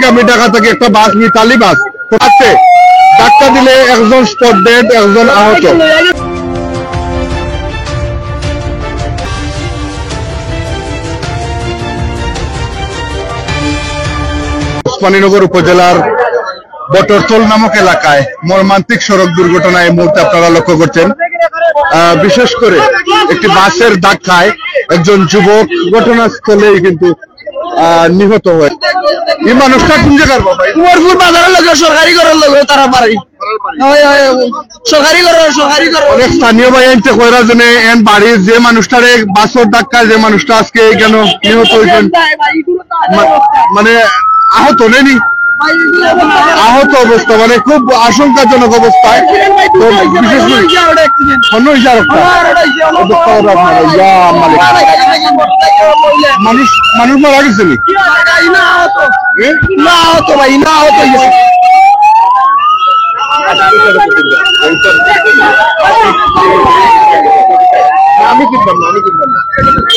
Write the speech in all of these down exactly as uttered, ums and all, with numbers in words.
আমি ঢাকা থাকি একটা বাস, মিতালি বাস, আছে, ধাক্কা দিলে একজন স্পট ডেড, একজন আহত। ওসমানীনগর উপজেলার বটরতল নামক এলাকায় মর্মান্তিক সড়ক দুর্ঘটনা এই মুহূর্তে আপনারা লক্ষ্য করছেন। আহ, বিশেষ করে একটি বাসের ধাক্কায় একজন যুবক ঘটনাস্থলেই কিন্তু, আহ, নিহত হয়। এই মানুষটা কোন জায়গার বাবা? উমরপুর বাজারের লগে, সরকারি ঘরর লগে তারা বাড়ি। হয়, হয়, সরকারি ঘর, সরকারি ঘর। অনেক স্থানীয় ভাই আনতে কয়রা জনে এন বাড়ির যে মানুষটারে বাসর ধাক্কায় যে মানুষটা আজকে এখানে নিহত হয়েছেন, মা-, মানে আহত নেনি, আহত অবস্থা, মানে খুব আশঙ্কাজনক অবস্থায়। তো বিশেষ করে অন্য ইশারা একটা অবস্থা ওরা আপনারা, ইয়া মালিক। মানুষ, মানুষ মারা গেছে নি? এ? না, আহত ভাই, না, আহত হয়ে গেছে। আমি কিনতাম না, আমি কিনতাম না।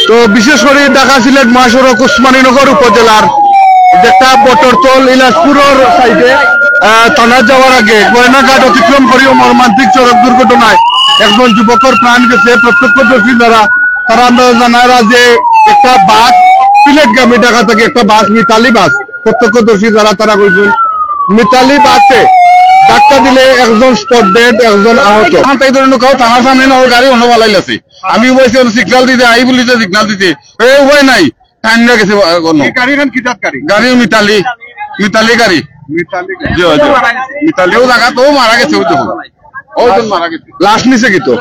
তো বিশেষ করে ঢাকা সিলেট মহাসড়ক উসমানীনগর উপজেলার যেটা বটরতল ইলাসপুরের সাইডে, আহ, থানা যাওয়ার আগে গয়নাঘাট অতিক্রম করিও মর্মান্তিক সড়ক দুর্ঘটনায় একজন যুবকের প্রাণ গেছে। প্রত্যক্ষদর্শী যারা, তারা আমরা জানারা যে একটা বাস, সিলেটগামী ঢাকা থেকে একটা বাস, মিতালি বাস, প্রত্যক্ষদর্শী যারা তারা কইছেন মিতালি বাসে ধাক্কা দিলে একজন স্পট ডেড, একজন আহত। থানা থেকে ধরে ঢুকাও, থানার সামনে না, ওর গাড়ি অন্য বালাই আছে। আমি বলছি ওর সিগন্যাল দিতে, আই বলি যে সিগন্যাল দিতে, এ উপায় নাই, টাইম না গেছে, আহ, কোনো। এই গাড়ি এখন কি জাত গাড়ি? গাড়ি মিতালি, মিতালি গাড়ি। মিতালি গাড়ি। জি, জি। মিতালি ও জায়গা তো মারা গেছে, ওই দেখুন। ওই জন মারা গেছে। লাশ নিছে কি তো?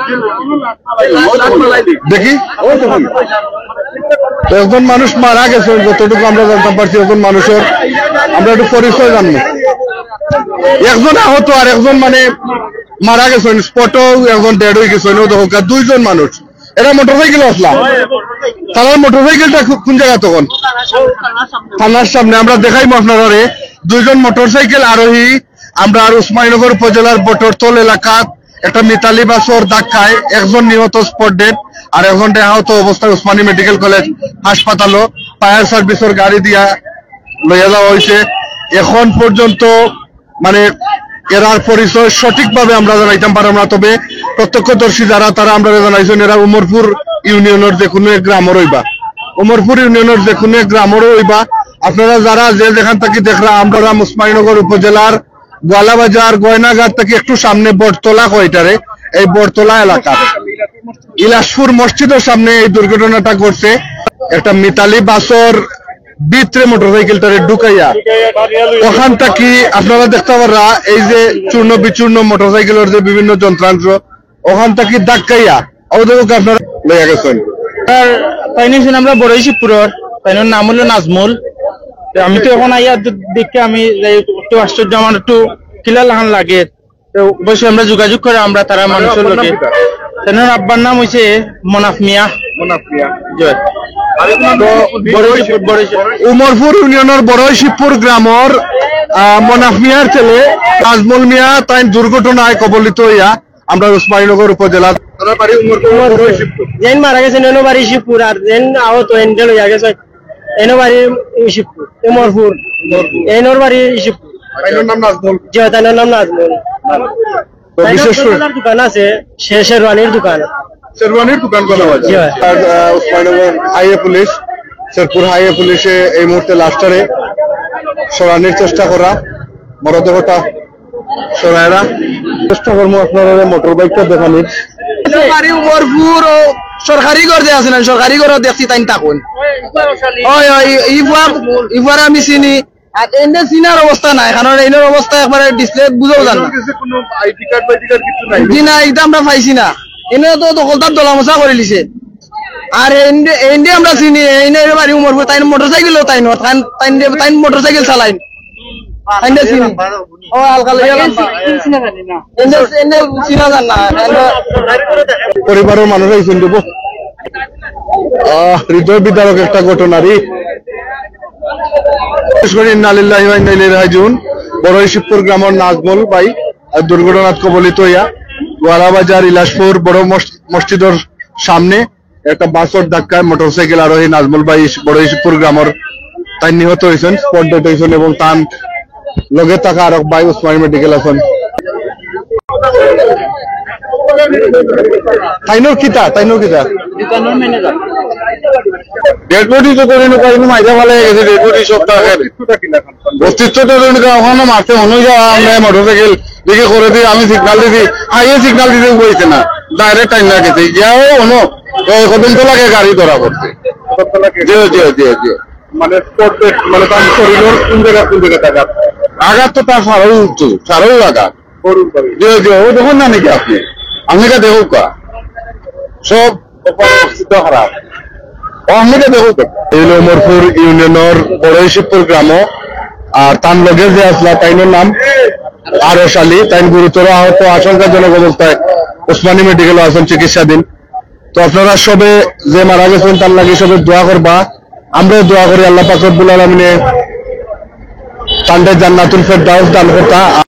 দেখি। ওই দেখুন। তো একজন মানুষ মারা গেছে, যতটুকু আমরা জানতাম পারছি, একজন মানুষের, আমরা একটু পরিচয় জানবো। একজন আহত আর একজন মানে মারা গেছেন, স্পটও একজন ডেড হয়ে গেছেন, ও দেখো, দুইজন মানুষ। এরা মোটরসাইকেল আসলা। তারার মোটরসাইকেলটা কো-, কোন জায়গা তখন? থানার সামনে। আমরা দেখাইমু আপনারারে। দুইজন মোটরসাইকেল আরোহী, আমরা আর উসমানীনগর উপজেলার বটরতল এলাকাত একটা মিতালি বাসর ধাক্কায় একজন নিহত স্পট ডেড, আর একজনরে আহত অবস্থায় উসমানী মেডিকেল কলেজ হাসপাতালও ফায়ার সার্ভিসের গাড়ি দিয়া লইয়া যাওয়া হয়েছে। এখন পর্যন্ত মানে এরার পরিচয় সঠিকভাবে আমরা জানাইতাম পারলাম না, তবে প্রত্যক্ষদর্শী যারা, তারা আমরা জানাইছেন এরা উমরপুর ইউনিয়নের যে কোনো এক গ্রামের হইবা, উমরপুর ইউনিয়নের যে কোনো এক গ্রামের হইবা। আপনারা যারা যে যেখান থেকে দেখরা, আমরা উসমানীনগর উপজেলার গোয়ালাবাজার গয়নাঘাট থেকে একটু সামনে বটতলা কয়টারে, এই বটতলা এলাকা, ইলাসপুর মসজিদের সামনে এই দুর্ঘটনাটা ঘটছে। একটা মিতালি বাসর ভিতরে মোটরসাইকেলটারে ঢুকাইয়া ওখান থাকি আপনারা দেখতে পাররা এই যে চূর্ণ বিচূর্ণ মোটরসাইকেলের যে বিভিন্ন যন্ত্রাংশ ওখান থাকি ধাক্কাইয়া ওদের আপনারা লইয়া গেছেন। আর তাইন অইছইন আমরা বড়ই শিবপুরর, তাইনর নাম হলো নাজমুল। তো আমি তো এখন আইয়া দে-, দেখে আমি যাই একটু আশ্চর্য, আমার একটু কিলা লাখান লাগে। তো অবশ্যই আমরা যোগাযোগ করে আমরা তারা মানে মানুষের আপনার নাম লগে। কিতা? তাইনর আব্বার নাম হইছে মনাফ মিয়া। মনাফ মিয়া। জি। আর আপনার তো নাম কি? বড়ই শিবপুর, বড়ই শিবপুর। উমরপুর ইউনিয়নের বড়ই শিবপুর গ্রামের, আহ, মনাফ মিয়ার ছেলে নাজমুল মিয়া তাই দুর্ঘটনায় কবলিত হইয়া আমরা উসমানীনগর উপজেলা। তার বাড়ি উমরপুর, উমরপুর। বড়ই শিবপুর। যেন মারা গেছে, এনর বাড়ি শিবপুর, আর যেন আহত, এনরে লইয়া গেছে, এনর বাড়ি শিবপুর, উমরপুর। উমরপুর। এনর বাড়ি শিবপুর। আর এনর নাম নাজমুল। জি, তাইনর নাম নাজমুল। তো তাইনর বিশেষ করে দোকান আছে, শে-, শেরওয়ানির দোকান। শেরওয়ানির দোকান করা হয়েছে। জি, হয়। আর, আহ, উসমানীনগর হাইওয়ে পুলিশ, শেরপুর হাইওয়ে পুলিশে এই মুহূর্তে লাশটারে সরানির চেষ্টা করা, মরদেহটা সরায়রা চেষ্টা করবো আপনারা মোটর বাইকটা দেখানির। এনর বাড়ি উমরপুর ও সরকারি ঘর যে আছে না, সরকারি ঘর দেখছি তাইন থাকইন। হয়, হয়, ই-, ইফুয়ার, ইফুয়ার আমি চিনি। আর এনরে চিনার অবস্থা নাই, কারণ এনর অবস্থা একবারে ডিসপ্লে বুঝাও জান না। এনর কাছে কোনো আইডি কার্ড বাইডি কার্ড কিছু নাই? জি না, এটা আমরা পাইছি না। এনে তো দখলদার দলামশা করে লিছে। আর এনরে, এনরে আমরা চিনি, এনর বাড়ি উমরপুর, তাইন মোটরসাইকেলও তাইন, তাইন, তাইন, তাইন মোটরসাইকেল চালাইন। তাইন চিনি। ও, হালকা লইয়া লম্বা। এনরে, এনরে চিনা জান না। পরিবারের মানুষ আইছেন দেবো। আহ, হৃদয় বিদারক একটা ঘটনা রে। বিশেষ করে ইন্না লিল্লাহি ওয়া ইন্না ইলাইহি রাজিউন। বড়ই শিবপুর গ্রামের নাজমুল ভাই, আহ, দুর্ঘটনাত কবলিত হইয়া গোয়ালাবাজার ইলাসপুর বড় মস-, মসজিদের সামনে একটা বাসর ধাক্কায় মোটরসাইকেল আরোহী নাজমুল ভাই ইস-, বড়ই শিবপুর গ্রামের তাইন নিহত অইছইন, স্পট ডেড অইছইন এবং তান লগে থাকা আরক ভাই উসমানী মেডিকেল আছইন। তাইনর কিতা, তাইনর কিতা? ডেড বডি তো ধরি না, কইনু মাইরা ফালাই গেছে, ডেড বডি সব তার। অস্তিত্ব তো ধরি না, ওখানে মারছে মনে হয় আমরা মোটরসাইকেল দিকে করে দিয়ে আমি সিগন্যাল দিছি, হাইয়ে সিগন্যাল দিতে বইছে না, ডাইরেক্ট টাইম না গেছে, গিয়াও অনো কদম তো লাগে গাড়ি ধরা পড়ছে। জি, জি, জি, জি। মানে স্পট ডেড, মানে তার শরীরের কোন জায়গা, কোন জায়গা আঘাত? আঘাত তো তার সারাও উঠছে, সারাও আঘাত। জি, জি, ও দেখুন না নাকি আপনি? আপনি কা দেখুক কা? সব অবস্থিত খারাপ। ও আপনি কা দেখুক কা? এই হলো উমরপুর ইউনিয়নের বড় শিবপুর গ্রাম। আর তার লগে যে আসলা, তাইনর নাম আরশ আলী, তাইন গুরুতর আহত, আশঙ্কাজনক অবস্থায় ওসমানী মেডিকেল আছেন চিকিৎসাধীন। তো আপনারা সবে যে মারা গেছেন, তার লাগি সবে দোয়া করবা। আমরাও দোয়া করি আল্লাহ পাক রব্বুল আলামিনে তানরে জান্নাতুল ফেরদাউস দান করতা।